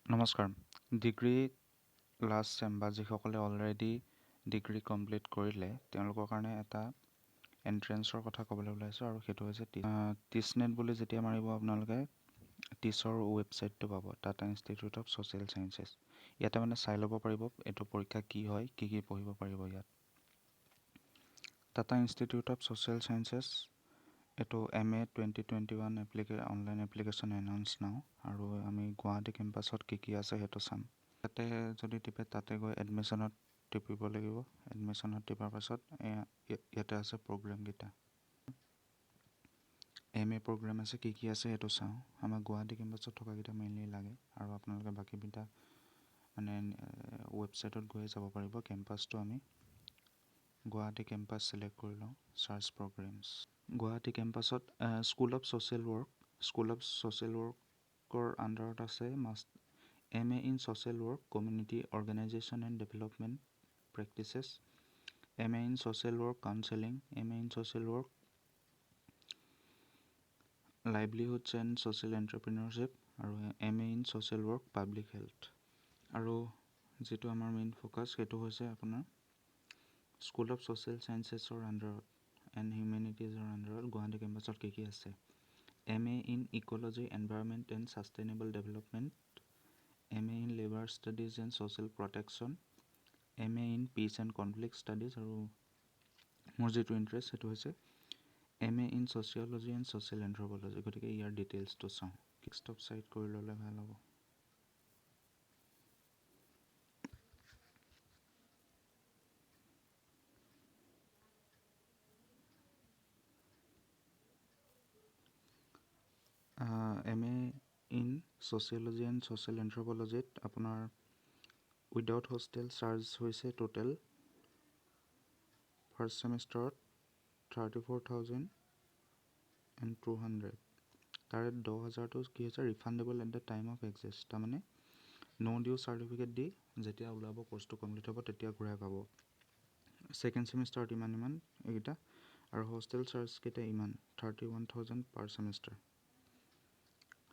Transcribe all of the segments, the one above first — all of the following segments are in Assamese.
নমস্কাৰ। ডিগ্ৰী লাষ্ট চেম বা যিসকলে অলৰেডি ডিগ্ৰী কমপ্লিট কৰিলে, তেওঁলোকৰ কাৰণে এটা এণ্ট্ৰেঞ্চৰ কথা ক'বলৈ ওলাইছোঁ আৰু সেইটো হৈছে টিছনেট বুলি যেতিয়া মাৰিব, আপোনালোকে টিছৰ ৱেবছাইটটো পাব, Tata institute of social sciences. ইয়াতে মানে চাই ল'ব পাৰিব এইটো পৰীক্ষা কি হয়, কি কি পঢ়িব পাৰিব ইয়াত। Tata institute of social sciences, এইটো MA 2021 online application announce now। আৰু আমি গুৱাহাটী কেম্পাছত কি কি আছে সেইটো চাম। তাতে যদি টিপে, তাতে গৈ এডমিশ্যনত টিপিব লাগিব। এডমিশ্যনত টিপাৰ পাছত ইয়াতে আছে প্ৰগ্ৰেমকেইটা। এম এ প্ৰগ্ৰেম আছে, কি কি আছে সেইটো চাওঁ। আমাৰ গুৱাহাটী কেম্পাছত থকাকেইটা মেইনলি লাগে আৰু আপোনালোকে বাকীকেইটা মানে ৱেবছাইটত গৈয়ে যাব পাৰিব। কেম্পাছটো আমি গুৱাহাটী কেম্পাছ ছিলেক্ট কৰি লওঁ। Search programmes. Guwahati কেম্পাছত school of social work. School of social ৱৰ্কৰ আণ্ডাৰত আছে MA in Social Work, Community Organization and Development Practices, MA in Social Work, Counselling, MA in Social Work, Livelihoods and Social Entrepreneurship আৰু MA in Social Work, Public Health। আৰু যিটো আমাৰ মেইন ফ'কাছ, সেইটো হৈছে আপোনাৰ স্কুল অফ ছ'চিয়েল চায়েন্সেছৰ আণ্ডাৰত এণ্ড হিউমেনিটিজৰ আণ্ডাৰত গুৱাহাটী কেম্পাছত কি কি আছে। MA in Ecology, Environment and Sustainable Development, MA in Labour Studies and Social Protection, MA in Peace and Conflict Studies আৰু মোৰ যিটো ইণ্টাৰেষ্ট, সেইটো হৈছে MA in Sociology and Social Anthropology। গতিকে ইয়াৰ ডিটেইলছটো চাওঁ। ডেস্কটপ চাইট কৰি ল'লে ভাল হ'ব। MA in Sociology and Social এন্থ্ৰপলজিত আপোনাৰ উইদাউট হোষ্টেল চাৰ্জ হৈছে টোটেল ফাৰ্ষ্ট ছেমিষ্টাৰত 34,200। তাৰে 10,000টো কি হৈছে? Refundable at the time of exit। তাৰমানে ন' ডিউ চাৰ্টিফিকেট দি যেতিয়া ওলাব, কৰ্চটো কমপ্লিট হ'ব, তেতিয়া ঘূৰাই পাব। ছেকেণ্ড ছেমিষ্টাৰত ইমান ইমান এইকেইটা আৰু হোষ্টেল চাৰ্জকেইটা ইমান, 31,000 পাৰ ছেমিষ্টাৰ।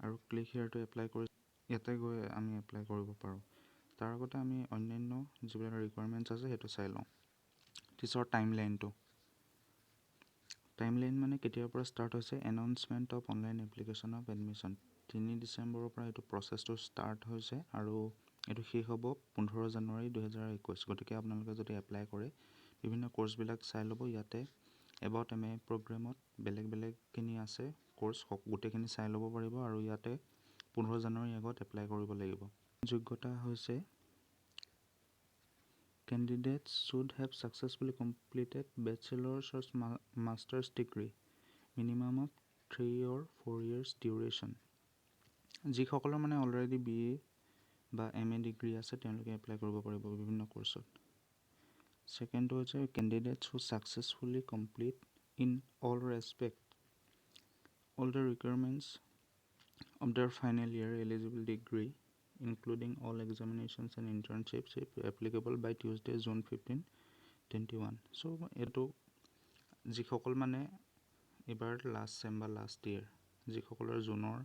আৰু ক্লিক হিয়াৰ টু এপ্লাই কৰি ইয়াতে গৈ আমি এপ্লাই কৰিব পাৰোঁ। তাৰ আগতে আমি অন্যান্য যিবিলাক ৰিকুৱাৰমেণ্টছ আছে, সেইটো চাই লওঁ। পিছৰ টাইম লাইনটো, টাইম লাইন মানে কেতিয়াৰ পৰা ষ্টাৰ্ট হৈছে। Announcement of online application of admission, 3 ডিচেম্বৰৰ পৰা এইটো প্ৰচেছটো ষ্টাৰ্ট হৈছে আৰু এইটো শেষ হ'ব 15 জানুৱাৰী 2021। গতিকে আপোনালোকে যদি এপ্লাই কৰে, বিভিন্ন কৰ্চবিলাক চাই ল'ব। ইয়াতে এবাউট এম এ প্ৰগ্ৰেমত বেলেগ বেলেগখিনি আছে কৰ্চ, গোটেইখিনি চাই ল'ব পাৰিব আৰু ইয়াতে 15 জানুৱাৰীৰ আগত এপ্লাই কৰিব লাগিব। যোগ্যতা হৈছে candidates should have successfully completed bachelor's or master's degree, minimum of 3 or 4 years duration। যিসকলৰ মানে অলৰেডি বি এ বা এম এ ডিগ্ৰী আছে, তেওঁলোকে এপ্লাই কৰিব পাৰিব বিভিন্ন কৰ্চত। ছেকেণ্ডটো হৈছে candidates who successfully complete in all respect all the requirements of their final year eligible degree, including all examinations and internships, if applicable, by Tuesday, June 15, 21। So এইটো যিসকল মানে এইবাৰ লাষ্ট চেম বা লাষ্ট ইয়েৰ, যিসকলৰ জুনৰ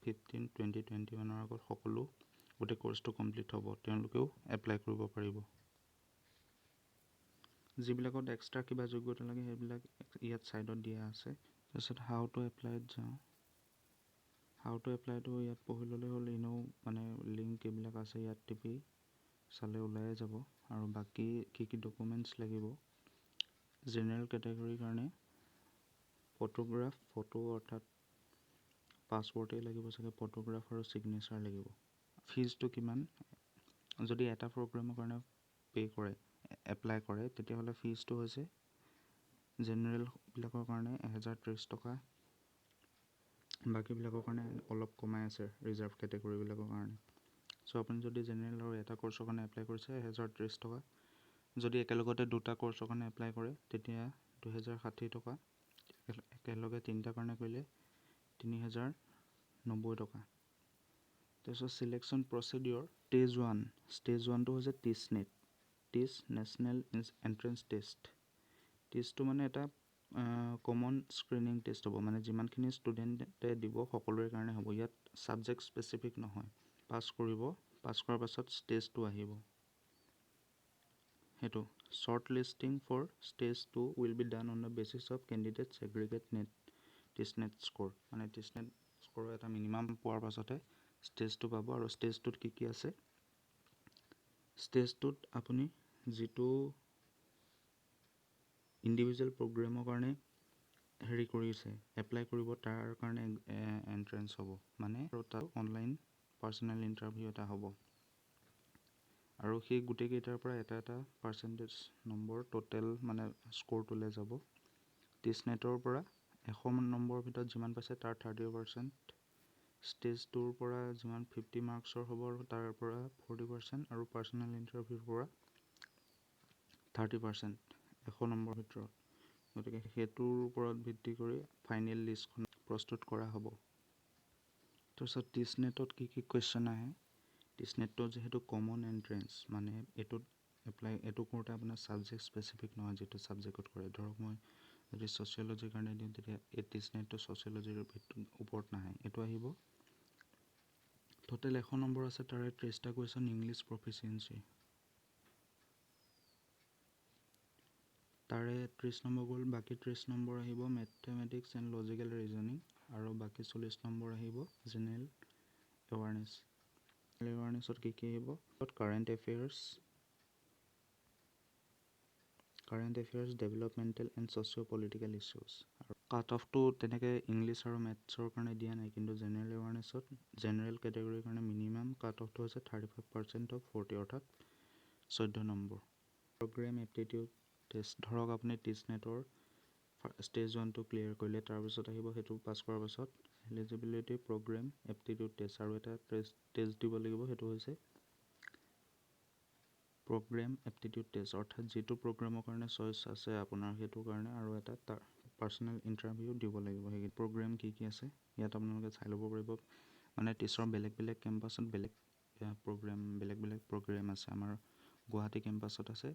15, 2021ৰ আগত সকলো গোটেই কৰ্চটো কমপ্লিট হ'ব, তেওঁলোকেও এপ্লাই কৰিব পাৰিব। যিবিলাকত এক্সট্ৰা কিবা যোগ্যতা লাগে, সেইবিলাক ইয়াত ছাইডত দিয়া আছে। তাৰপিছত how to এপ্লাইত যাওঁ। How to এপ্লাইটো ইয়াত পঢ়ি ল'লে হ'ল। এনেও মানে লিংক এইবিলাক আছে, ইয়াত টিপি চালে ওলায়ে যাব। আৰু বাকী কি কি ডকুমেণ্টছ লাগিব? জেনেৰেল কেটেগৰীৰ কাৰণে ফটোগ্ৰাফ, ফটো অৰ্থাৎ পাছপৰ্টেই লাগিব চাগে, ফটোগ্ৰাফ আৰু ছিগনেচাৰ লাগিব। ফিজটো কিমান? যদি এটা প্ৰগ্ৰেমৰ কাৰণে পে' কৰে, এপ্লাই কৰে, তেতিয়াহ'লে ফিজটো হৈছে জেনেৰেলবিলাকৰ কাৰণে 1030 টকা। বাকীবিলাকৰ কাৰণে অলপ কমাই আছে, ৰিজাৰ্ভ কেটেগৰীবিলাকৰ কাৰণে। চ' আপুনি যদি জেনেৰেল আৰু এটা কৰ্চৰ কাৰণে এপ্লাই কৰিছে, 1030 টকা। যদি একেলগতে দুটা কৰ্চৰ কাৰণে এপ্লাই কৰে, তেতিয়া 2060 টকা। একেলগে তিনিটাৰ কাৰণে কৰিলে 3090 টকা। তাৰপিছত selection procedure, stage one. Stage ওৱানটো হৈছে টিছ নেট, টিছ নেশ্যনেল এণ্ট্ৰেঞ্চ টেষ্ট। টেষ্টটো মানে এটা কমন স্ক্ৰিনিং টেষ্ট হ'ব, মানে যিমানখিনি ষ্টুডেণ্টে দিব, সকলোৰে কাৰণে হ'ব। ইয়াত ছাবজেক্ট স্পেচিফিক নহয়। পাছ কৰিব, পাছ কৰাৰ পাছত ষ্টেজ 2 আহিব। সেইটো short listing for stage 2 will be done on the basis of candidates aggregate NET TISSNET score। মানে টিছনেট স্ক'ৰৰ এটা মিনিমাম পোৱাৰ পাছতহে ষ্টেজ 2 পাব। আৰু ষ্টেজ 2ত কি কি আছে? ষ্টেজ 2ত আপুনি যিটো ইণ্ডিভিজুৱেল প্ৰগ্ৰেমৰ কাৰণে হেৰি কৰিছে, এপ্লাই কৰিব, তাৰ কাৰণে এণ্ট্ৰেঞ্চ হ'ব, মানে আৰু তাত অনলাইন পাৰ্চনেল ইণ্টাৰভিউ এটা হ'ব। আৰু সেই গোটেইকেইটাৰ পৰা এটা এটা পাৰ্চেণ্টেজ নম্বৰ টোটেল মানে স্ক'ৰটোলৈ যাব। টিছনেটৰ পৰা 100 নম্বৰৰ ভিতৰত যিমান পাইছে তাৰ 30%, ষ্টেজ 2ৰ পৰা যিমান 50 মাৰ্কছৰ হ'ব আৰু তাৰ পৰা 40%, আৰু পাৰ্চনেল ইণ্টাৰভিউৰ পৰা 30% 100 নম্বৰৰ ভিতৰত। গতিকে সেইটোৰ ওপৰত ভিত্তি কৰি ফাইনেল লিষ্টখন প্ৰস্তুত কৰা হ'ব। তাৰপিছত টিছনেটত কি কি কুৱেশ্যন আহে? টিছনেটটো যিহেতু কমন এণ্ট্ৰেঞ্চ, মানে এইটোত এপ্লাই এইটো কৰোঁতে আপোনাৰ ছাবজেক্ট স্পেচিফিক নহয়, যিটো ছাবজেক্টত কৰে। ধৰক মই যদি ছ'চিয়লজিৰ কাৰণে দিওঁ, তেতিয়া এই টিছনেটটো ছ'চিয়লজিৰ ওপৰত নাহে। এইটো আহিব, টোটেল 100 নম্বৰ আছে, তাৰে 30টা কুৱেশ্যন ইংলিছ প্ৰফিচিয়েঞ্চি, তাৰে 30 নম্বৰ গ'ল। বাকী 30 নম্বৰ আহিব মেথমেটিক্স এণ্ড লজিকেল ৰিজনিং, আৰু বাকী 40 নম্বৰ আহিব জেনেৰেল এৱাৰনেছ। এৱাৰনেছত কি কি আহিব? Current affairs, developmental and socio political issues। আৰু কাট অফটো তেনেকৈ ইংলিছ আৰু মেথছৰ কাৰণে দিয়া নাই, কিন্তু জেনেৰেল এৱাৰনেছত জেনেৰেল কেটেগৰীৰ কাৰণে মিনিমাম কাট অফটো হৈছে 35% অফ 40, অৰ্থাৎ 14 নম্বৰ। প্ৰগ্ৰেম এপ্টিটিউড টেষ্ট, ধৰক আপুনি টিছনেটৰ ষ্টেজ 1টো ক্লিয়াৰ কৰিলে, তাৰপিছত আহিব সেইটো পাছ কৰাৰ পাছত এলিজিবিলিটি প্ৰগ্ৰেম এপ্টিটিউড টেষ্ট, আৰু এটা টেষ্ট দিব লাগিব, সেইটো হৈছে প্ৰগ্ৰেম এপ্টিটিউড টেষ্ট, অৰ্থাৎ যিটো প্ৰগ্ৰেমৰ কাৰণে চইচ আছে আপোনাৰ সেইটো কাৰণে আৰু এটা তাৰ পাৰ্চনেল ইণ্টাৰভিউ দিব লাগিব। সেই প্ৰগ্ৰেম কি কি আছে ইয়াত আপোনালোকে চাই ল'ব পাৰিব। মানে টিছৰ বেলেগ বেলেগ কেম্পাছত বেলেগ প্ৰগ্ৰেম, বেলেগ বেলেগ প্ৰগ্ৰেম আছে। আমাৰ গুৱাহাটী কেম্পাছত আছে,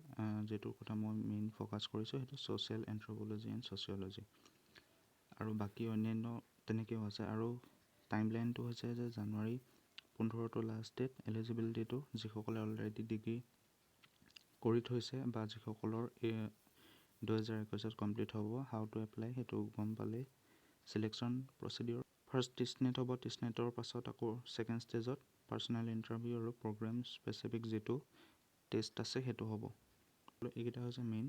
যিটোৰ কথা মই মেইন ফ'কাছ কৰিছোঁ, সেইটো ছ'চিয়েল এন্থ্ৰপ'লজি এণ্ড ছ'চিয়লজি, আৰু বাকী অন্যান্য তেনেকৈও আছে। আৰু টাইম লাইনটো হৈছে যে জানুৱাৰী 15টো লাষ্ট ডেট এলিজিবিলিটিটো, যিসকলে অলৰেডি ডিগ্ৰী কৰি থৈছে বা যিসকলৰ এই 2021ত কমপ্লিট হ'ব। How to apply সেইটো গম পালেই। চিলেকশ্যন প্ৰচিডিঅ'ৰ ফাৰ্ষ্ট টিছনেট হ'ব, টিছনেটৰ পাছত আকৌ ছেকেণ্ড ষ্টেজত পাৰ্চনেল ইণ্টাৰভিউ আৰু প্ৰগ্ৰেম স্পেচিফিক যিটো টেষ্ট আছে সেইটো হ'ব। এইকেইটা হৈছে মেইন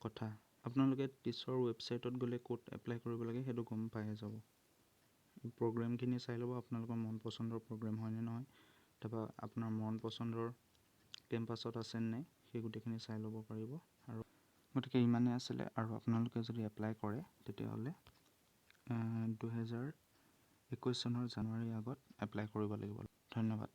কথা। আপোনালোকে টিছৰ ৱেবছাইটত গ'লে ক'ত এপ্লাই কৰিব লাগে সেইটো গম পায়ে যাব। প্ৰগ্ৰেমখিনি চাই ল'ব, আপোনালোকৰ মন পচন্দৰ প্ৰগ্ৰেম হয়নে নহয়, তাৰপৰা আপোনাৰ মন পচন্দৰ কেম্পাছত আছে নাই, সেই গোটেইখিনি চাই ল'ব পাৰিব। আৰু গতিকে ইমানেই আছিলে। আৰু আপোনালোকে যদি এপ্লাই কৰে, তেতিয়াহ'লে 2021 চনৰ জানুৱাৰীৰ আগত এপ্লাই কৰিব লাগিব। ধন্যবাদ।